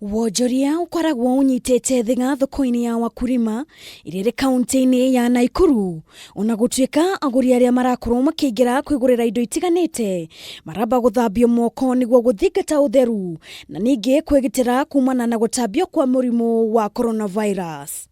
Wonjoria ũkoragwo ũnyitĩte thĩga thoko-inĩ ya Wakulima ĩrĩa ĩrĩ kaunti-inĩ ya Naikuru, ona gũtuĩka agũri arĩa marakorwo makĩingĩra kwĩgũrĩra indo itiganĩte maramba gũthambio moko nĩguo gũthingata ũtheru na ningĩ kwĩgitĩra kumana na gũtambio kwa mũrimũ wa coronavirus.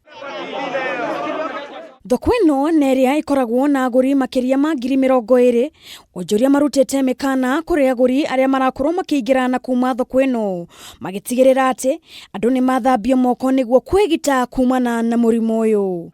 Thoko ĩno nĩ ĩrĩa ĩkoragwo na agũri makĩria ma 20,000, onjoria marutĩte mĩkana kũrĩ agũri arĩa marakorwo makĩingĩra na kuma thoko ĩno, magĩtigĩrĩra atĩ andũ nĩ mathambio moko nĩguo kwĩgita kumana na mũrimũ ũyũ.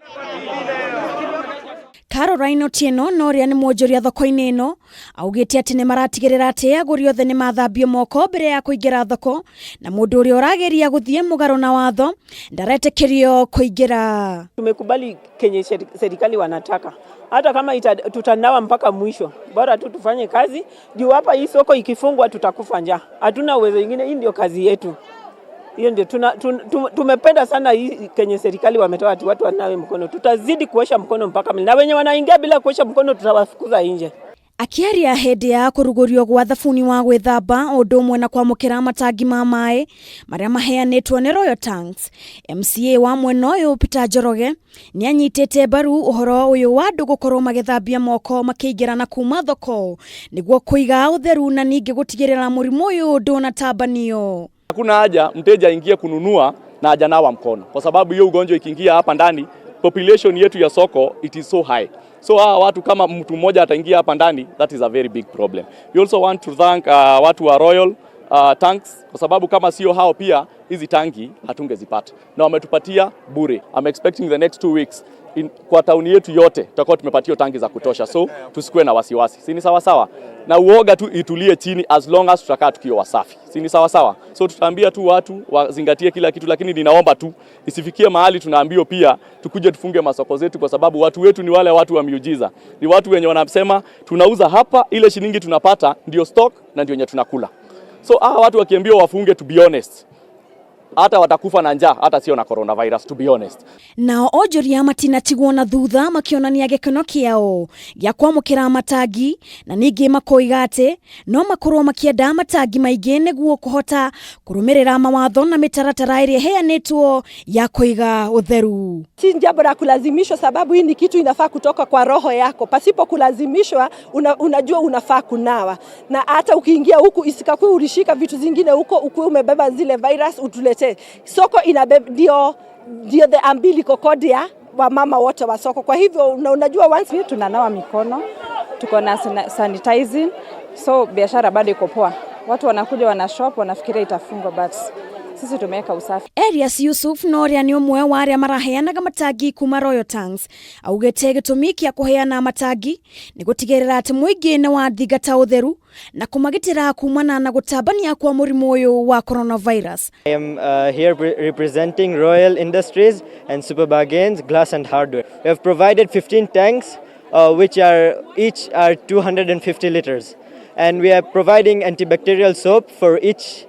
Caroline Otieno na ũrĩa nĩ mwonjoria thoko-inĩ ĩno augĩte atĩ nĩ maratigĩrĩra atĩ agũri othe nĩ mathambio moko mbere ya kũingĩra thoko na mũndũ ũrĩa ũrageria gũthiĩ mũgarũ na watho ndaretĩkĩrio kũingĩra. Tumekubali kenye serikali wanataka, hata kama tutanawa mpaka mwisho, bora tu tufanye kazi juu hapa hii soko ikifungwa tutakufa njaa, hatuna uwezo ingine. Hii ndio kazi yetu, hiyo ndio tumependa sana hii kenye serikali wametoa ati watu wanawe mkono. Tutazidi kuosha mkono mpaka na wenye wanaingia bila kuosha mkono tutawafukuza nje. Akĩaria hĩndĩ ya kũrugũrio gwa thabuni wa gwĩthamba o ũndũ ũmwe na kwamũkĩra matangi ma maĩ marĩa maheanĩtwo nĩ Royal Tanks, MCA wa mwena ũyũ Peter Njoroge nĩ anyitĩte mbaru ũhoro ũyũ wa andũ gũkorwo magĩthambia moko makĩingĩra na kuma thoko nĩguo kũiga ũtheru na ningĩ gũtigĩrĩra mũrimũ ũyũ ndũnatambanio. Hakuna haja mteja aingie kununua na hajanawa mkono, kwa sababu hiyo ugonjwa ikiingia hapa ndani, population yetu ya soko, it is so high. So hawa watu, kama mtu mmoja ataingia hapa ndani, that is a very big problem. We also want to thank watu wa Royal Tanks, kwa sababu kama sio hao pia hizi tangi hatungezipata na wametupatia bure. I'm expecting the next 2 weeks kwa tauni yetu yote tutakuwa tumepatia tangi za kutosha, so tusikuwe na wasiwasi, si ni sawa sawa? Na uoga tu itulie chini as long as tutakaa tukiwa wasafi, si ni sawa sawa? So tutaambia tu watu wazingatie kila kitu, lakini ninaomba tu isifikie mahali tunaambiwa pia tukuje tufunge masoko zetu, kwa sababu watu wetu ni wale watu wa miujiza, ni watu wenye wanasema tunauza hapa, ile shilingi tunapata ndio stock na ndio yenye tunakula. So hawa watu wakiambiwa wafunge, to be honest, hata watakufa na njaa, hata sio na coronavirus, to be honest. Nao onjoria matinatigwo na thutha makĩonania gĩkeno kĩao gĩa kwamũkĩra matangi na ningĩ makoiga atĩ no makorwo makĩenda matangi maingĩ nĩguo kũhota kũrũmĩrĩra mawatho na mĩtaratara ĩrĩa ĩheanĩtwo ya kũiga ũtheru. Si jambo la kulazimishwa, sababu hii ni kitu inafaa kutoka kwa roho yako. Pasipo kulazimishwa, unajua unafaa kunawa, na hata ukiingia huku isikakuwe ulishika vitu zingine huko, ukuwe umebeba zile virus utuletee. Soko inabeba ndio the umbilical cord ya wamama wote wa soko. Kwa hivyo unajua once tunanawa mikono, tuko na sanitizing, so biashara bado iko poa. Watu wanakuja wana shop wanafikiria itafungwa, but sisi tumeweka usafi. Elias Yusuf na ũrĩa nĩ ũmwe wa arĩa maraheanaga matangi kuma Royal Tanks augĩte gĩtũmi kĩa kũheana matangi nĩ gũtigĩrĩra atĩ mũingĩ nĩ wathingata ũtheru na kũmagitĩra kumana na gũtambania kwa mũrimũ ũyũ wa coronavirus. I am here representing Royal Industries and Super Bargains Glass and Hardware. We have provided 15 tanks, which are each are 250 liters, and we are providing antibacterial soap for each,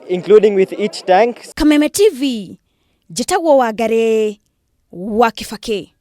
including with each tank. Kameme TV, njĩtagwo Wangari wa Kibaki.